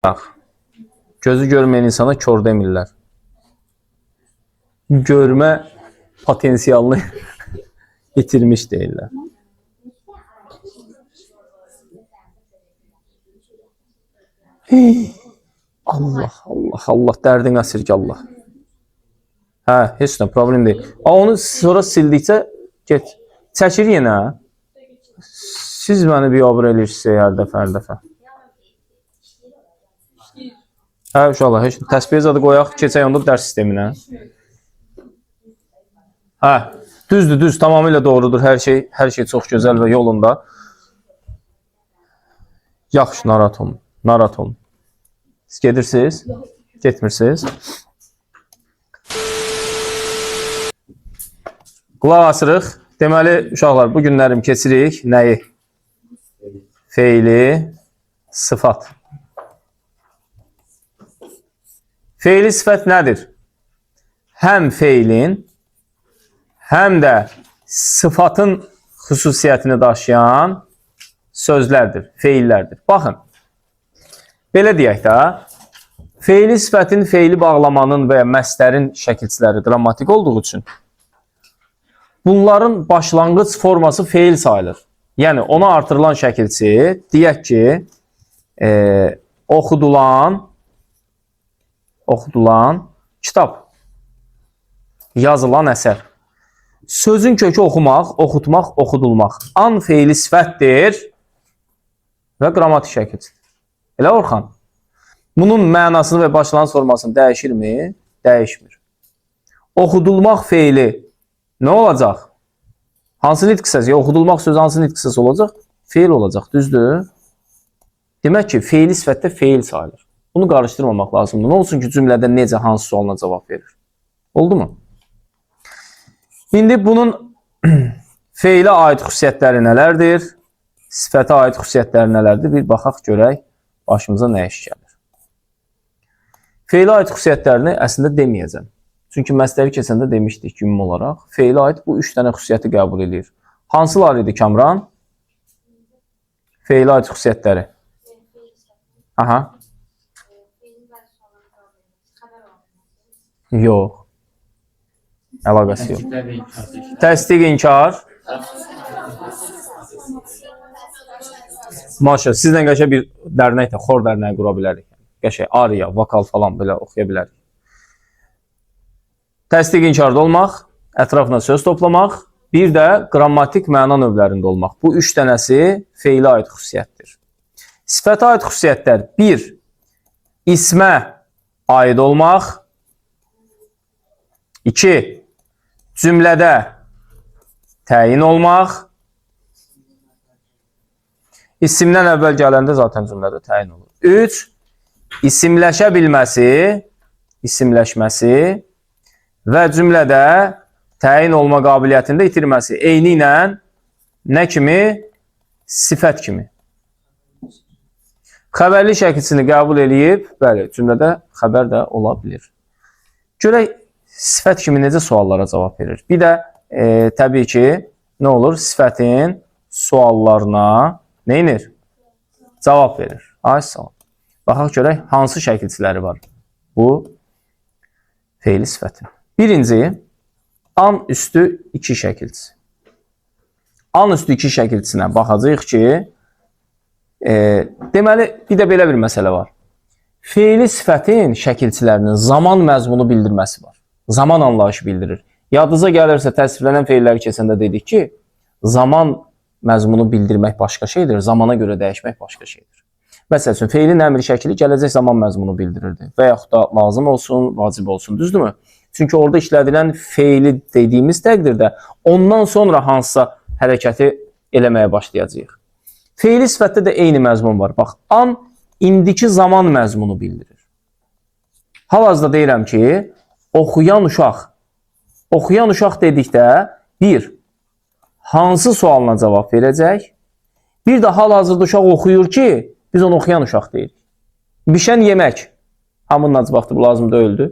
Bax. Gözü görməyən insana kor demirlər. Görmə potensialını itirmiş deyirlər. Hey, Allah, Allah, Allah, dərdin əsirgə Allah. Hə, heç nə, problem deyil. A, onu sonra sildikcə get. Çəkir yenə. Siz məni biabır eləyirsiniz hər dəfə, hər dəfə. Hə, uşaqlar, heç nə. Təsbih zadı qoyaq, keçək onda dərs sisteminə. Hə, düzdür, düz, tamamilə doğrudur. Hər şey çox gözəl və yolunda. Yaxşı, narahat olun. Narahat olun. Siz gedirsiniz? Getmirsiniz? Qulaq asırıq. Deməli, uşaqlar, bu günlərim keçirik. Nəyi? Feili, sıfat. Feili sifət nədir? Həm feilin, həm də sıfatın xüsusiyyətini daşıyan sözlərdir, feillərdir. Baxın, belə deyək də, feili sifətin feili bağlamanın və ya məstərin şəkilçiləri qrammatik olduğu üçün bunların başlanğıc forması feil sayılır. Yəni, ona artırılan şəkilçi, deyək ki, oxudulan kitab, yazılan əsər. Sözün kökü oxumaq, oxutmaq, oxudulmaq. An feili sifətdir və qrammatik şəkilçidir. Elə Orxan? Bunun mənasını və başlanğıc formasını dəyişirmi? Dəyişmir. Oxudulmaq feili nə olacaq? Hansı nitq hissəsi? Oxudulmaq sözü hansı nitq hissəsi olacaq? Feil olacaq, düzdür? Demək ki, feili sifətdə feil sayılır. Bunu qarışdırmamaq lazımdır. Nə olsun ki, cümlədə necə, hansı sualına cavab verir? Oldu mu? İndi bunun feilə aid xüsusiyyətləri nələrdir? Sifətə aid xüsusiyyətləri nələrdir? Bir baxaq görək başımıza nə iş gəlir. Feilə aid xüsusiyyətlərini əslində deməyəcəm. Çünki məstəri keçəndə demişdik ki, ümumi olaraq feilə aid bu 3 dənə xüsusiyyəti qəbul edir. Hansılar idi Kamran? Feilə aid xüsusiyyətləri. Aha. Yox. Əlaqəsi yox. Təsdiq, inkar. Maşallah, sizlə qəşəng bir dərnək də, xor dərnəyi qura bilərik. Qəşəng ariya, vokal falan belə oxuya bilərik. Təsdiq, inkarda olmaq, ətrafına söz toplamaq, bir də qrammatik məna növlərində olmaq. Bu 3 dənəsi feilə aid xüsusiyyətdir. Sifətə aid xüsusiyyətlər: 1. İsmə aid olmaq. 2. Cümlədə təyin olmaq. İsimdən əvvəl gələndə zaten cümlədə təyin olur. 3. İsimləşə bilməsi, isimləşməsi və cümlədə təyin olma qabiliyyətini də itirməsi. Eyni ilə nə kimi? Sifət kimi. Xəbərli şəkilçisini qəbul eləyib, bəli, cümlədə xəbər də ola bilir. Görək, sifət kimi necə suallara cavab verir. Bir də təbii ki, nə olur? Sifətin suallarına nə inir? Cavab verir. Ay, sağ ol. Baxaq görək, hansı şəkilçiləri var bu feili sifətin. Birinci, an üstü 2 şəkilçisi. An üstü 2 şəkilçisinə baxacağıq ki, deməli, bir də belə bir məsələ var. Feili sifətin şəkilçilərinin zaman məzmunu bildirməsi var. Zaman anlayışı bildirir. Yadınıza gəlirsə, təsvirlənən feilləri keçəndə dedik ki, zaman məzmunu bildirmək başqa şeydir, zamana görə dəyişmək başqa şeydir. Məsəl üçün, feilin əmr şəkli gələcək zaman məzmunu bildirirdi. Və yaxud da lazım olsun, vacib olsun, düzdürmü? Çünki orada işlədilən feili dediyimiz təqdirdə ondan sonra hansısa hərəkəti eləməyə başlayacağıq. Feili sifətdə də eyni məzmun var. Bax, an indiki zaman məzmunu bildirir. Hal-hazırda deyirəm ki, oxuyan uşaq. Oxuyan uşaq dedikdə, bir, hansı sualına cavab verəcək? Bir də hal-hazırda uşaq oxuyur ki, biz onu oxuyan uşaq deyirik. Bişən yemək. Hamının acı vaxtı bu lazım deyildi.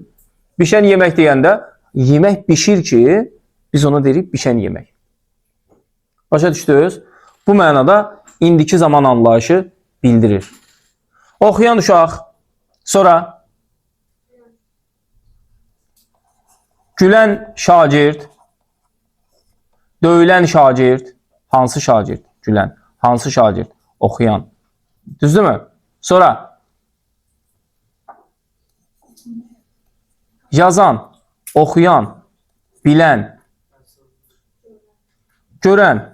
Bişən yemək deyəndə, yemək bişir ki, biz ona deyirik bişən yemək. Başa düşdünüz? Bu mənada indiki zaman anlayışı bildirir. Oxuyan uşaq Sonra gülən şagird, döyülən şagird, hansı şagird? Gülən. Hansı şagird? Oxuyan. Düzdürmü? Sonra yazan, oxuyan, bilən, görən.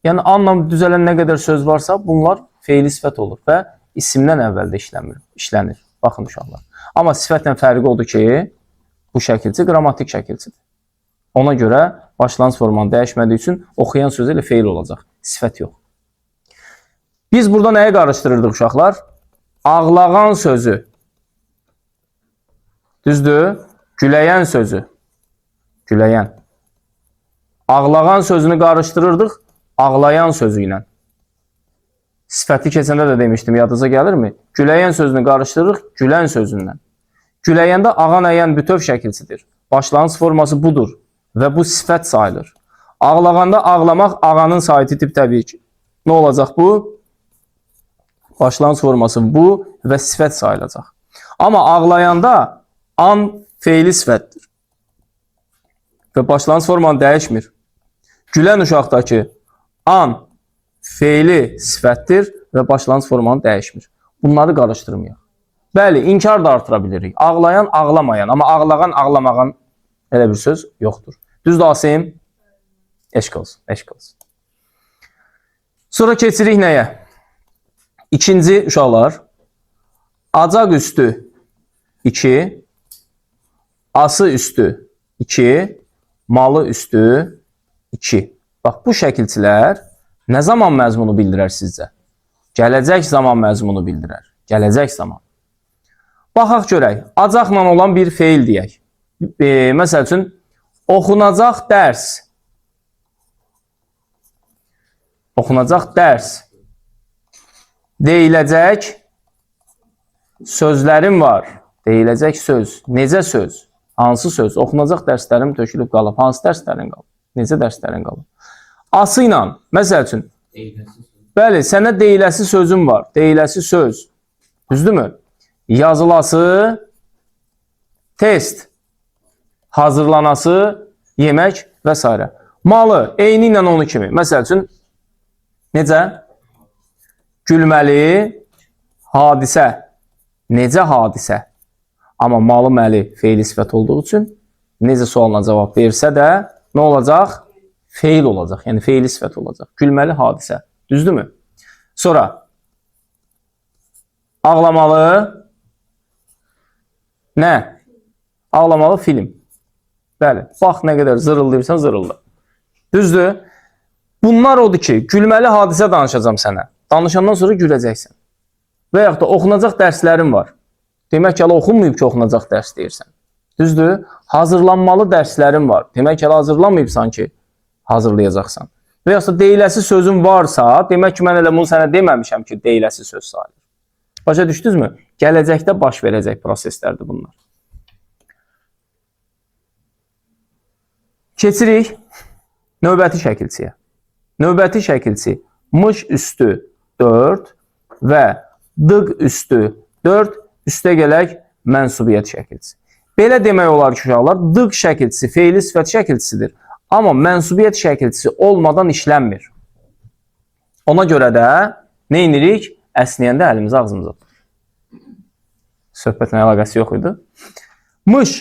Yəni anla düzələn nə qədər söz varsa, bunlar feili sifət olur və isimdən əvvəldə işlənir. Baxın uşaqlar. Amma sifətlə fərqi odur ki, bu şəkilçi qrammatik şəkilçidir. Ona görə başlanğıc formanı dəyişmədiyi üçün oxuyan sözü ilə feil olacaq. Sifət yox. Biz burada nəyə qarışdırırdıq uşaqlar? Ağlağan sözü. Düzdür? Güləyən sözü. Güləyən. Ağlağan sözünü qarışdırırdıq ağlayan sözü ilə. Sifəti keçəndə də demişdim, yadınıza gəlirmi? Güləyən sözünü qarışdırırıq gülən sözündən. Güləyəndə ağan əyən bütöv şəkilçidir. Başlanğıc forması budur və bu sifət sayılır. Ağlağanda ağlamaq ağanın saiti tip təbii ki. Nə olacaq bu? Başlanğıc forması bu və sifət sayılacaq. Amma ağlayanda an feili sifətdir. Və başlanğıc formanı dəyişmir. Gülən uşaqdakı an feili sifətdir və başlanğıc formanı dəyişmir. Bunları qarışdırmayaq. Bəli, inkar da artıra bilirik. Ağlayan, ağlamayan. Amma ağlağan, ağlamağan elə bir söz yoxdur. Düzdür Asim? Eşq olsun, eşq olsun. Sonra keçirik nəyə? İkinci uşaqlar. Acaq üstü 2, ası üstü 2, malı üstü 2. Bax, bu şəkilçilər nə zaman məzmunu bildirər sizcə? Gələcək zaman məzmunu bildirər. Gələcək zaman. Baxaq görək. Acaqla olan bir feil deyək. Məsəl üçün, oxunacaq dərs. Oxunacaq dərs. Deyiləcək sözlərim var. Deyiləcək söz. Necə söz? Hansı söz? Oxunacaq dərslərim tökülüb qalıb. Hansı dərslərin qalıb? Necə dərslərin qalıb? Ası ilə, məsəl üçün, bəli, sənə deyiləsi sözüm var. Deyiləsi söz. Düzdürmü? Yazılası test. Hazırlanası yemək və s. Malı, eyni ilə onu kimi. Məsəl üçün, necə? Gülməli hadisə. Necə hadisə? Amma malı məli feili sifət olduğu üçün necə sualına cavab versə də nə olacaq? Feil olacaq. Yəni feili sifət olacaq. Gülməli hadisə. Düzdürmü? Sonra ağlamalı nə? Ağlamalı film. Bəli. Bax nə qədər zırıldayırsan zırılda. Düzdür? Bunlar odur ki, gülməli hadisə danışacağam sənə. Danışandan sonra güləcəksən. Və yaxud da oxunacaq dərslərim var. Demək ki, hələ oxunmayıb ki, oxunacaq dərs deyirsən. Düzdür? Hazırlanmalı dərslərim var. Demək ki, hələ hazırlanmayıbsan ki, hazırlayacaqsan. Və yaxud da deyiləsi sözün varsa, demək ki, mən elə bunu sənə deməmişəm ki, deyiləsi söz sayılır. Başa düşdünüzmü? Gələcəkdə baş verəcək proseslərdir bunlar. Keçirik növbəti şəkilçiyə. Növbəti şəkilçi mış üstü 4 və dıq üstü 4 üstə gələk mənsubiyyət şəkilçisi. Belə demək olar ki, uşaqlar, dıq şəkilçisi feili sifət şəkilçisidir. Amma mənsubiyyət şəkilçisi olmadan işlənmir. Ona görə də nə edirik? Əsnəyəndə əlimizi ağzımıza tuturuq. Söhbətlə əlaqəsi yox idi. Mış,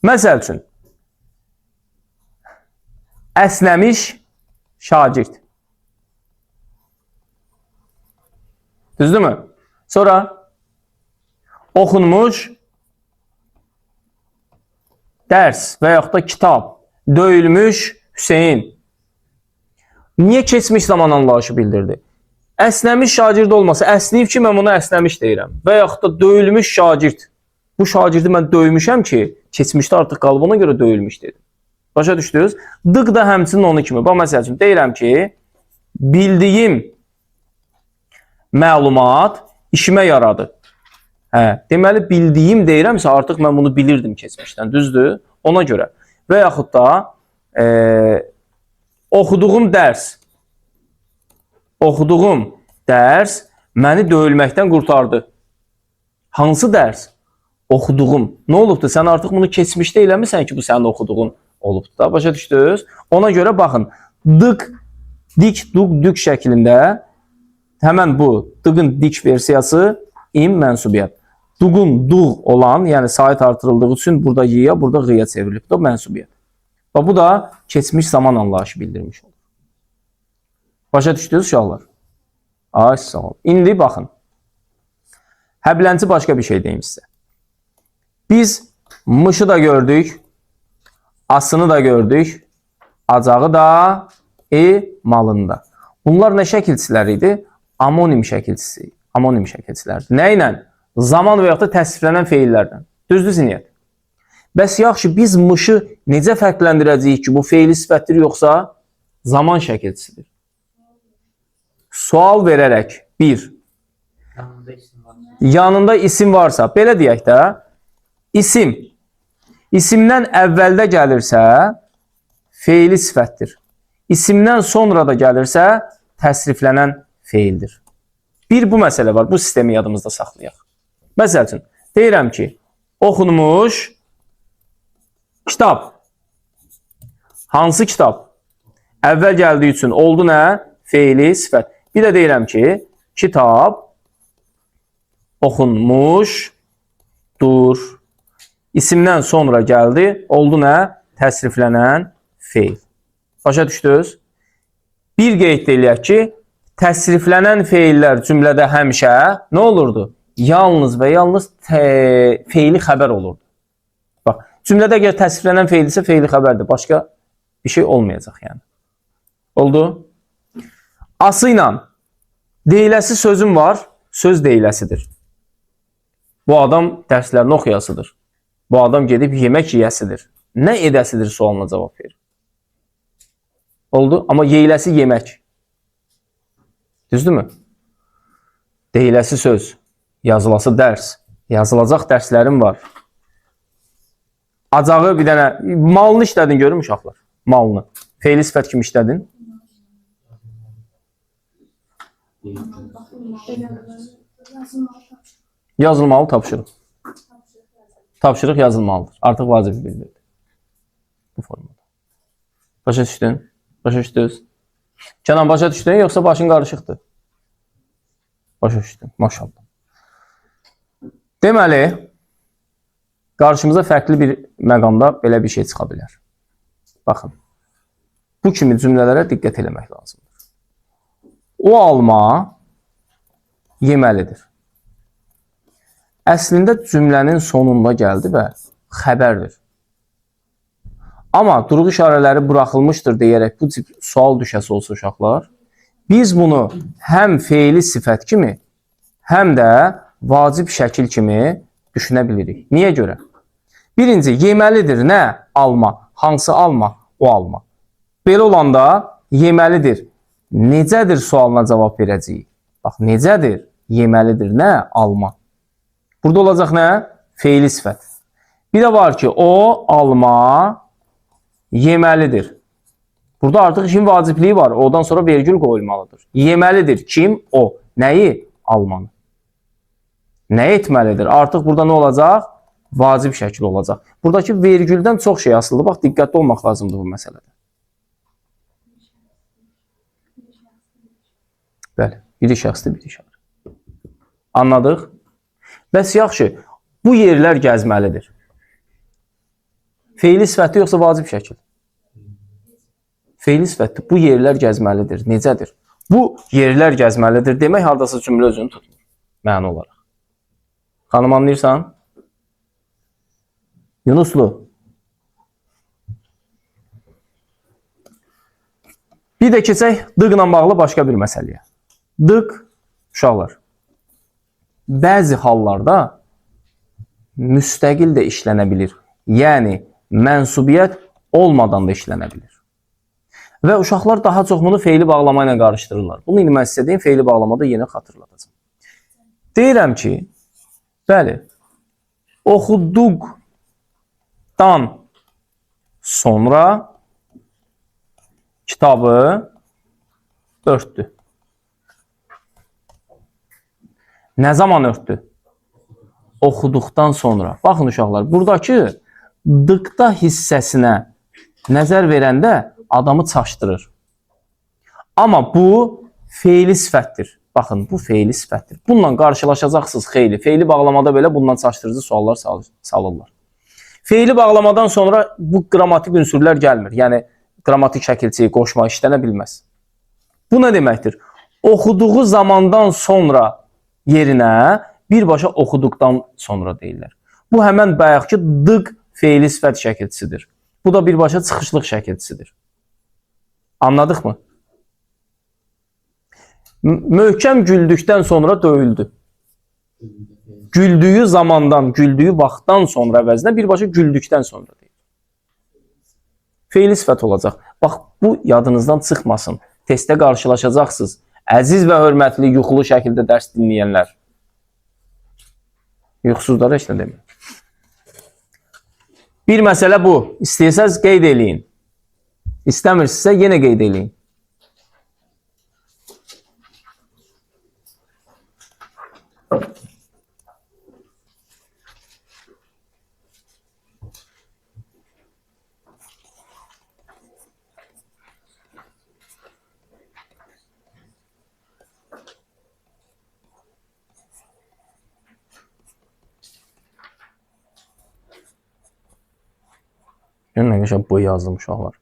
məsəl üçün, əsnəmiş şagird. Düzdürmü? Sonra oxunmuş dərs və yaxud da kitab, döyülmüş Hüseyin. Niyə keçmiş zaman anlayışı bildirdi? Əsnəmiş şagird olmasa, əsnəyib ki, mən bunu əsnəmiş deyirəm. Və yaxud da döyülmüş şagird. Bu şagirdi mən döymüşəm ki, keçmişdə artıq qalıb ona görə döyülmüş dedim. Başa düşdünüz? Dıq da həmçinin onu kimi. Bax, məsəl üçün, deyirəm ki, bildiyim məlumat işimə yaradı. Hə, deməli, bildiyim deyirəmsə, artıq mən bunu bilirdim keçmişdən, düzdür? Ona görə. Və yaxud da oxuduğum dərs məni döyülməkdən qurtardı. Hansı dərs? Oxuduğum. Nə olubdur? Sən artıq bunu keçmişdə eləmisən ki, bu sənin oxuduğun olubdur da. Başa düşdünüz? Ona görə baxın, dıq, dik, duq, dük şəklində həmən bu dığın dik versiyası im mənsubiyyət. Duqun duğ olan, yəni sait artırıldığı üçün burada y-ya, burada ğ-ya çevrilib. Bu da mənsubiyyət. Və bu da keçmiş zaman anlayışı bildirmiş olur. Başa düşdünüz uşaqlar? Ay, sağ ol. İndi baxın. Həblənçi başqa bir şey deyim sizə. Biz mışı da gördük, asını da gördük, acağı da, malını da. Bunlar nə şəkilçiləri idi? Amonim şəkilçisi, amonim şəkilçilərdir. Nə ilə? Zaman və yaxud da təsriflənən feillərdən. Düzdür Ziniyyət? Bəs yaxşı, biz mışı necə fərqləndirəcəyik ki, bu feili sifətdir yoxsa zaman şəkilçisidir? Sual verərək, bir, Yanında isim var. yanında isim varsa, belə deyək də, isim, isimdən əvvəldə gəlirsə, feili sifətdir. İsimdən sonra da gəlirsə, təsriflənən feildir. Bir bu məsələ var, bu sistemi yadımızda saxlayaq. Məsəl üçün, deyirəm ki, oxunmuş kitab. Hansı kitab? Əvvəl gəldiyi üçün oldu nə? Feili sifət. Bir də deyirəm ki, kitab oxunmuşdur. İsimdən sonra gəldi, oldu nə? Təsriflənən feil. Başa düşdünüz? Bir qeyd də eləyək ki, təsriflənən feillər cümlədə həmişə nə olurdu? Yalnız və yalnız feili xəbər olurdu. Bax, cümlədə əgər təsriflənən feildirsə feili xəbərdir. Başqa bir şey olmayacaq yəni. Oldu? Ası ilə deyiləsi sözüm var, söz deyiləsidir. Bu adam dərslərini oxuyasıdır. Bu adam gedib yemək yeyəsidir. Nə edəsidir sualına cavab verir. Oldu? Amma yeyiləsi yemək. Düzdürmü? Deyiləsi söz, yazılası dərs, yazılacaq dərslərim var. Acağı bir dənə malını işlədin görüm uşaqlar. Malını. Feili sifət kimi işlədin. Yazılmalı tapşırıq. Tapşırıq yazılmalıdır. Artıq vacib bildirdi. Bu formada. Başa düşdün? Başa düşdünüz? Kənan başa düşdün yoxsa başın qarışıqdır? Başa düşdün. Maşallah. Deməli, qarşımıza fərqli bir məqamda belə bir şey çıxa bilər. Baxın. Bu kimi cümlələrə diqqət eləmək lazımdır. O alma yeməlidir. Əslində cümlənin sonunda gəldi və xəbərdir. Amma duruq işarələri buraxılmışdır deyərək bu tip sual düşəsi olsa uşaqlar, biz bunu həm feili sifət kimi, həm də vacib şəkil kimi düşünə bilirik. Niyə görə? Birinci, yeməlidir nə? Alma. Hansı alma? O alma. Belə olanda yeməlidir. Necədir sualına cavab verəcəyik. Bax, necədir? Yeməlidir nə? Alma. Burada olacaq nə? Feili sifət. Bir də var ki, o alma yeməlidir. Burada artıq işin vacibliyi var. Odan sonra vergül qoyulmalıdır. Yeməlidir. Kim? O. Nəyi? Almanı. Nə etməlidir? Artıq burada nə olacaq? Vacib şəkil olacaq. Buradakı vergüldən çox şey asılıdır. Bax, diqqətli olmaq lazımdır bu məsələdə. Bəli, biri şəxsdir, biri işarə. Anladıq? Bəs yaxşı, bu yerlər gəzməlidir. Feili sifəti yoxsa vacib şəkil? Feili sifətdir. Bu yerlər gəzməlidir. Necədir? Bu yerlər gəzməlidir demək hardasa cümlə özünü tutmur. Məna olaraq. Xanım anlayırsan? Yunuslu. Bir də keçək dıqla bağlı başqa bir məsələyə. Dıq, uşaqlar, bəzi hallarda müstəqil də işlənə bilir. Yəni, mənsubiyyət olmadan da işlənə bilir. Və uşaqlar daha çox bunu feili bağlama ilə qarışdırırlar. Bunu indi mən sizə deyim, feili bağlamada yenə xatırladacağım. Deyirəm ki, bəli, oxuduqdan sonra kitabı örtdü. Nə zaman örtdü? Oxuduqdan sonra. Baxın uşaqlar, buradakı dıqda hissəsinə nəzər verəndə adamı çaşdırır. Amma bu feili sifətdir. Baxın, bu feili sifətdir. Bununla qarşılaşacaqsınız xeyli. Feili bağlamada belə bundan çaşdırıcı suallar salırlar. Feili bağlamadan sonra bu qrammatik ünsürlər gəlmir. Yəni qrammatik şəkilçi, qoşma işlənə bilməz. Bu nə deməkdir? Oxuduğu zamandan sonra yerinə birbaşa oxuduqdan sonra deyirlər. Bu həmən bayaqki dıq feili sifət şəkilçisidir. Bu da birbaşa çıxışlıq şəkilçisidir. Anladıq mı? Möhkəm güldükdən sonra döyüldü. Güldüyü zamandan, güldüyü vaxtdan sonra əvəzinə birbaşa güldükdən sonra deyir. Feili sifət olacaq. Bax, bu yadınızdan çıxmasın. Testdə qarşılaşacaqsınız. Əziz və hörmətli yuxulu şəkildə dərs dinləyənlər. Yuxusuzlara heç nə demirəm. Bir məsələ bu. İstəyirsəniz qeyd eləyin. İstəmirsinizsə yenə qeyd eləyin. Görün nə qəşəng boy yazdım uşaqlar.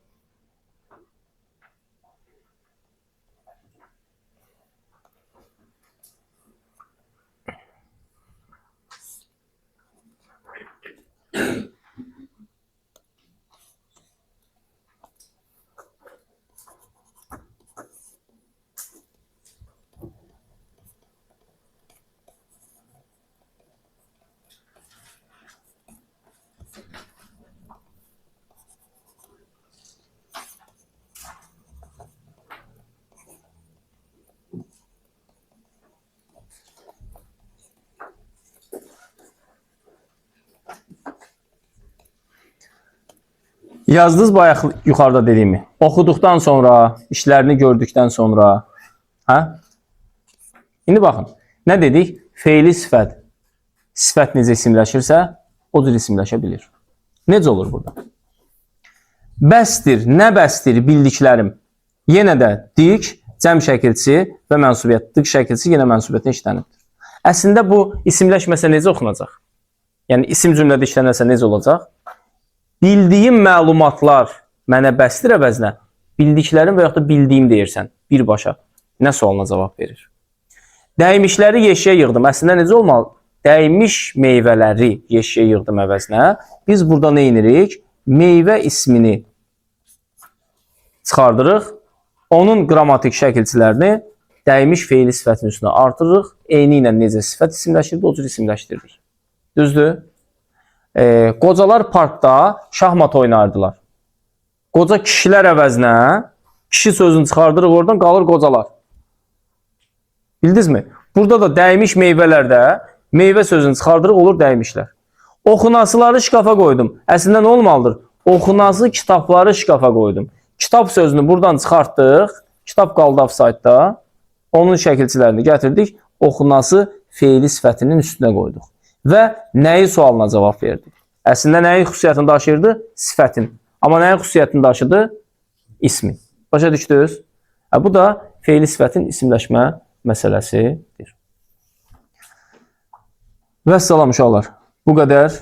Yazdınız bayaq yuxarıda dediyimi. Oxuduqdan sonra, işlərini gördükdən sonra, hə? İndi baxın. Nə dedik? Feili sifət. Sifət necə isimləşirsə, o cür isimləşə bilir. Necə olur burada? Bəsdir, nə bəsdir bildiklərim. Yenə də dik, cəm şəkilçisi və mənsubiyyət. Dik şəkilçisi yenə mənsubiyyətinə işlənibdir. Əslində bu isimləşməsə necə oxunacaq? Yəni isim cümlədə işlənərsə necə olacaq? Bildiyim məlumatlar mənə bəsdir əvəzinə bildiklərim və yaxud da bildiyim deyirsən birbaşa. Nə sualına cavab verir? Dəymişləri yeşiyə yığdım. Əslində necə olmalı? Dəymiş meyvələri yeşiyə yığdım əvəzinə. Biz burada nə edirik? Meyvə ismini çıxardırıq. Onun qrammatik şəkilçilərini dəymiş feili sifətin üstünə artırırıq. Eyni ilə necə sifət isimləşirdi, o cür isimləşdiririk. Düzdür? Qocalar parkda şahmat oynardılar. Qoca kişilər əvəzinə kişi sözünü çıxardırıq oradan, qalır qocalar. Bildinizmi? Burada da dəymiş meyvələrdə meyvə sözünü çıxardırıq, olur dəymişlər. Oxunasıları şkafa qoydum. Əslində nə olmalıdır? Oxunası kitabları şkafa qoydum. Kitab sözünü buradan çıxartdıq. Kitab qaldı offside-da. Onun şəkilçilərini gətirdik. Oxunası feili sifətinin üstünə qoyduq. Və nəyi sualına cavab verdi? Əslində nəyin xüsusiyyətini daşıyırdı? Sifətin. Amma nəyin xüsusiyyətini daşıdı? İsmin. Başa düşdünüz? Bu da feili sifətin isimləşmə məsələsidir. Vəssalam uşaqlar. Bu qədər.